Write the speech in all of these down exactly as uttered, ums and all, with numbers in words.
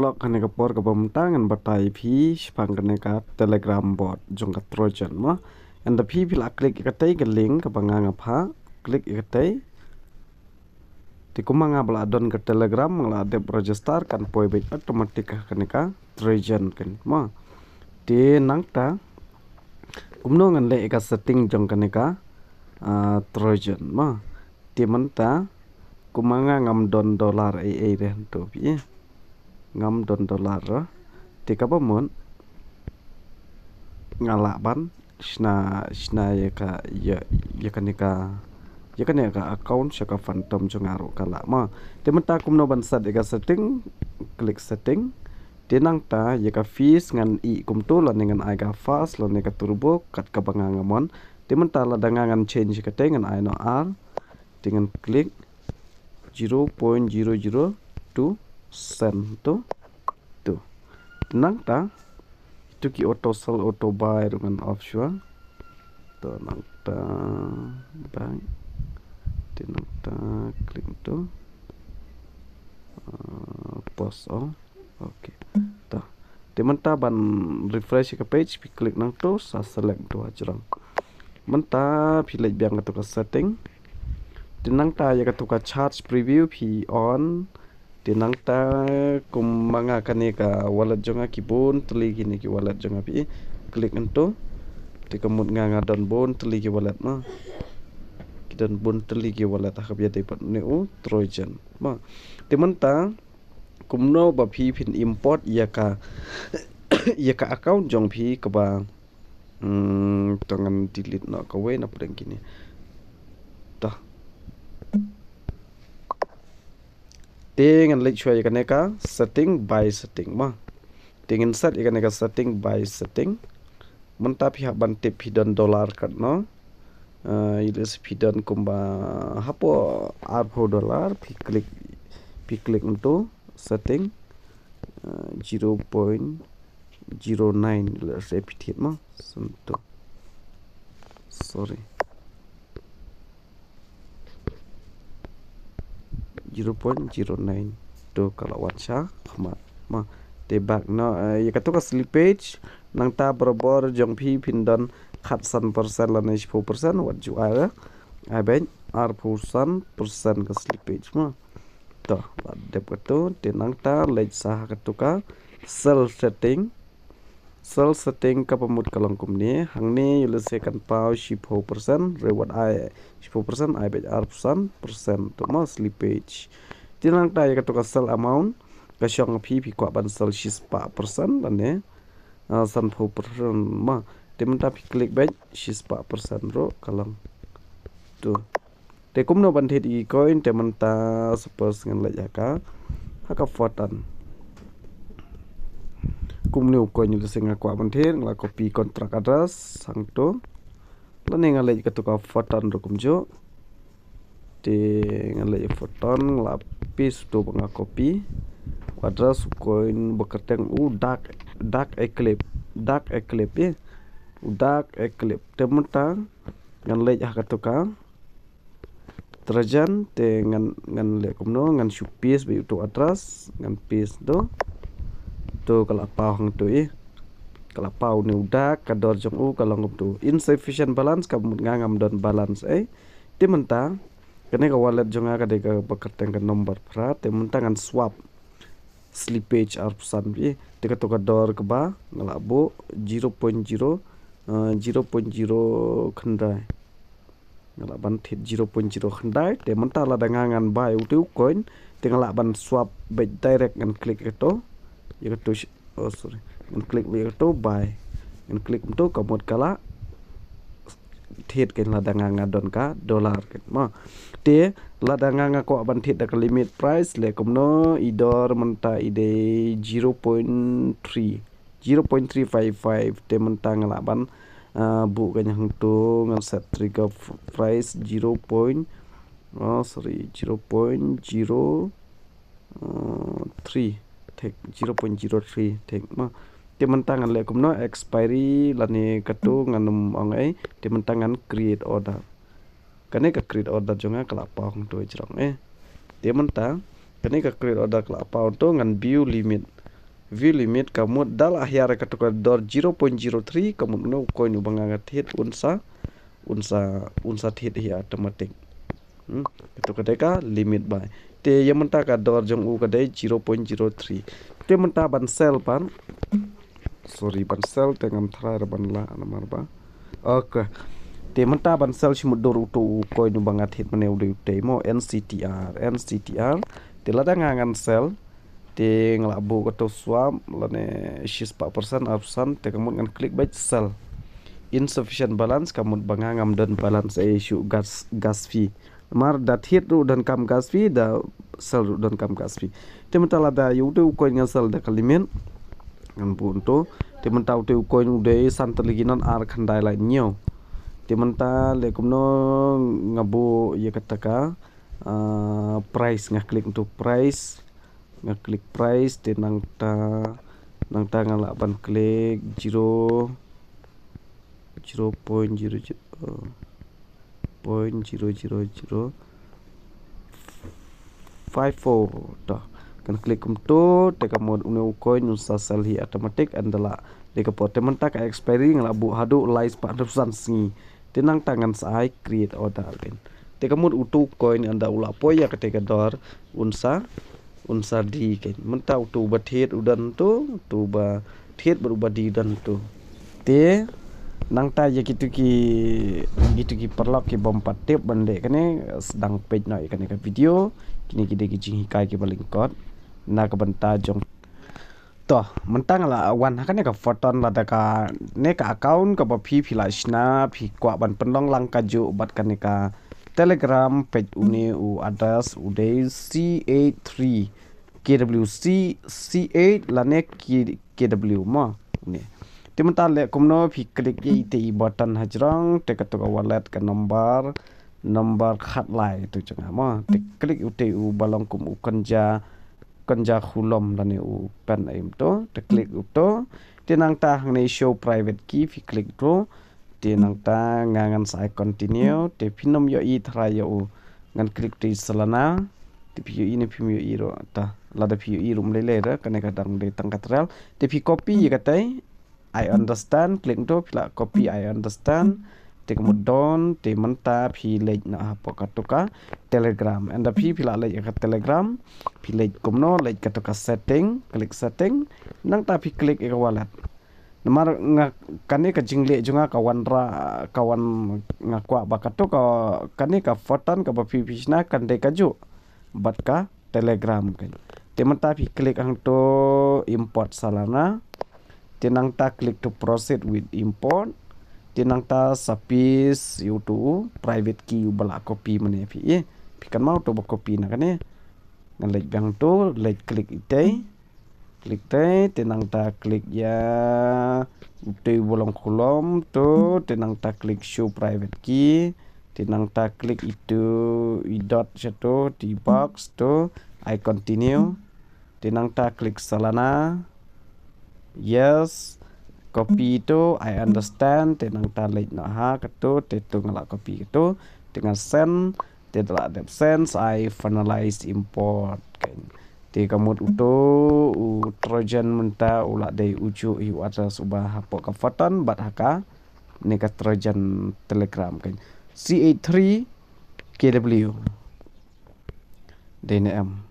Lok kane ka por kaba mynta ngan batai phi shaphang kane ka Telegram bot jong ka Trojan mo. Ynda phi phi la klik ïa katei ka link kaba nga nga phah, klik ïa katei. Te kumba nga ba la don ka Telegram, nga la dep register kan poi beit automatic ha kane ka Trojan kan mo. Te nangta kumno ngan leh ïa ka setting jong kane ka ah, Trojan mo. Te mynta kumba nga ngam don dollar ei ei re hangto phi. Ngam don dollar re. Te kaba mut nga lah ban shna shna ïa ka ïa ïa kane ka ïa kane ka account sha ka Phantom jong nga ruh ka lah mo. Te mynta kumno ban set ïa ka setting, klik setting. Te nangta ïa ka fees ngan ïeh kumto lane ngan ai ka fast lane ka turbo kat kaba nga nga mon. Te mynta lada nga ngan change katei ngan ai noh ar. Te ngan klik zero point zero zero two cent to. To. Te nangta ito ki auto sell auto buy ruh ngan off shuwa. To nangta back. Te nangta klik to. Ah, post all. Okay. To. Te mynta ban refresh ïa ka page phi klik nangto sa select to hajrong. Mynta phi leit biang kato ka setting. Te nangta ïa kato ka charge preview phi on. Te nangta kumba nga kane ka wallet jong nga ki bun tylli kine ki wallet jong nga phi klik nangto. Te ka mut nga nga don bun tylli ki wallet mo. Ki don bun tylli ki wallet ha kaba ïadei bad une u Trojan mo. Te mynta kumno ba phi phin import ïa ka ïa ka account jong phi kaba hmm to ngan delete noh kawei na pdeng kine. To. Te ngan leit shuwa ïa kane ka setting by setting mo. Te ngan set ïa kane ka setting by setting. Mynta phi hap ban tip phi don dollar katno. Ah, ïa lehse phi don kumba hapoh arphew dollar phi klik phi klik nangto setting. Ah, zero point zero nine lehse phi thied mo. Santo. Sorry. Zero point zero nine. To ka la wan sha khmat. Ma te back noh, eh, ïa kato ka slippage nangta barabor jong phi phin don khatsan percent lane shiphew percent wat ju ai. Ai beit arphew san percent ka slippage mo. To la dep kato te nangta leit sa ha kato ka sell setting. Sell setting kaba mut ka long kumne, hangne ïa lehse kan paw shiphew percent, re wat ai shiphew percent, ai beit arphew san percent to mo slippage. Te nangta ïa kato ka sell amount ka shong phi phi kwah ban sell shispah percent lane ah, sanphew percent mo. Te mynta phi klik beit shispah percent ruh ka long. To. Te kumno ban thied ïa ki coin te mynta suppose ngan leit ha ka ha ka Photon. Kumno u coin ïa lehse nga kwah ban thied nga la copy contract address hangto. Lane nga leit kato ka Photon ruh kumjuh. Te nga leit Photon nga la paste to ba nga copy. U address u coin ba kyrteng u Dark Dark Eclipse. Dark Eclipse eh. U Dark Eclipse. Te mynta ngan leit ha kato ka Trojan te ngan ngan leh kumno ngan shu paste beit uto u address ngan paste to. To ka la paw hangto eh. Ka la paw ne u Dark ka dor jong u ka long kumto. Insufficient balance ka mut nga ngam don balance eh. Te mynta kane ka wallet jong nga ka dei kaba kyrteng ka number phra te mynta ngan swap slippage arphew san phi te kato ka dor kaba nga la buh zero point zero, eh, zero point zero khyndai. Nga la ban thied zero point zero khyndai te mynta lada nga ngan buy uto u coin te nga la ban swap beit direct ngan klik kato. Ïa kato sh- oh sorry. Ngan klik beit ïa kato buy. Ngan klik kumto ka mut ka la thied kan lada nga nga don ka dollar kan mo. Te lada nga nga kwah ban thied da ka limit price leh kumno i dor mynta i dei zero point three. Zero point three five five te mynta nga lah ban ah, buh kan hangto ngan set trigger f- price zero point oh sorry zero point zero uh, three thik zero point zero three thik ma. Te mynta ngan leh kumno expiry lane kato ngan ym ong ei. Te mynta ngan create order. Kane ka create order jong nga ka la paw hangto jrong eh. Te mynta kane ka create order ka la paw to ngan view limit. View limit ka mut da la hiar ka tu ka dor zero point zero three ka mut no coin u ba nga nga thied un sa un sa un sa thied hi automatic. Hmm, ka tu ka dei ka limit buy. Te ïa mynta ka dor jong u ka dei zero point zero three. Te mynta ban sell pan. Sorry, ban sell te ngam tharai ra ban la namar ba. Okay. Te mynta ban sell shi mut dur u tu u coin u ba nga thied mane u dei u te mo N C T R, N C T R. Te lada nga ngan sell te nga la buh ka tu swap lane shispah percent, ar percent te ka mut ngan click bad sell. Insufficient balance ka mut ba nga ngam don balance ai shu gas gas fee. Namar da thied ruh don kam gas fee, da sell ruh don kam gas fee. Te mynta lada ïa u te u coin ngan sell da ka limit. Ngan buh un tu. Te mynta u te u coin u dei san tylli ki not ar khyndai laiphew. Te mynta leh kumno nga buh ïa kata ka, ah, price, nga click un tu price. Nga click price te nangta nangta nga lah ban click zero, zero point zero zero, point zero zero zero five four. Dah kan click kumtu te ka mut une u coin un sa sell hi automatic and la de ka por te mynta ka expiry nga lah buh haduh lai spah hynriew san sngi. Te nangta ngan sa ai create order kan. Te ka mut u tu coin ynda u la poi ïa kata ka dor un sa un sa die kan. Mynta u tu ba thied u don tu, tu ba thied ba u ba die don tu. Te nangta ïa kitu ki kitu ki paralok ki bym pat tip ban leh kane sdang peit noh ïa kane ka video. Kine ki dei ki jinghikai ki ba lyngkot na ka bynta jong. To mynta nga la wan ha kane ka Photon lada kane ka account kaba phi phi la shna phi kwah ban pynlong lang kajuh bad kane ka Telegram peit une u address u dei C eight three K W C C eight lane K, K W mo. Une. Te mynta leh kumno phi click ïa ite i button hajrong te katu ka wallet ka number number khatlai tu jong nga mo. Te click ute u ba long kum u kynja kynja khulom lane u pen aim tu, te click utu. Te nangta hangne show private key phi click tu. Te nangta nga ngan sa ai continue te phin ym ïohi tharai ïa u ngan click te Solana. Te phi ïohi ne phim ïohi ruh ta lada phi ïohi ruh mlei lei ruh kane ka dang dei tang ka trial. Te phi copy ïa katei I understand, click tu phi la copy I understand. Te ka mut done te mynta phi leit noh hapoh katu ka Telegram. Ynda phi phi la leit ka Telegram phi leit kumno leit katu ka setting, click setting. Nangta phi click ïa ka wallet. Namar nga kane ka jingleh jong nga ka wan ra ka wan nga kwah ba katu ka kane ka Photon kaba phi phi shna kan dei kajuh bad ka Telegram kan. Te mynta phi click hangtu import Solana. Te nangta click to proceed with import. Te nangta sa paste ïa utu private key uba la copy mane phi ïa. Phi kan mau tu ba copy na kane. Ngan leit biang tu, leit click itei. Click tei, te nangta click ïa utei uba long khulom tu, te nangta click show private key. Te nangta click itu i dot shatu, te i box tu, I continue. Te nangta click Solana. Yes. Copy tu, I understand. Te nangta leit noh ha katu, te tu nga la copy katu. Te nga send, te da la dep send, I finalize import. Kan. Te ka mut utu u Trojan mynta u la dei ujuh hi u address uba hapoh ka Photon bad ha kane ka Trojan Telegram kan. C eight three K W. Dei ne em.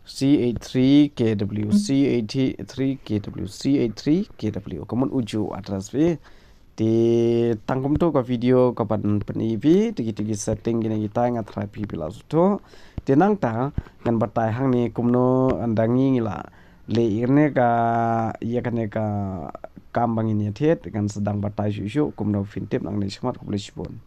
C eight three K W, C eight three K W, C eight three K W. Ka mut ujuh u address phi. Te tang kumtu ka video ka ban pyni phi, te ki te ki setting kine kita nga tharai phi phi la sngewthuh. Te nangta ngan batai hangne kumno ynda ngi ngi la leh ïa kane ka, ïa kane ka kam ba ngin ïa thied, ngan sdang batai shuh shuh kumno phin tip nangne shakhmat, khublei shibun.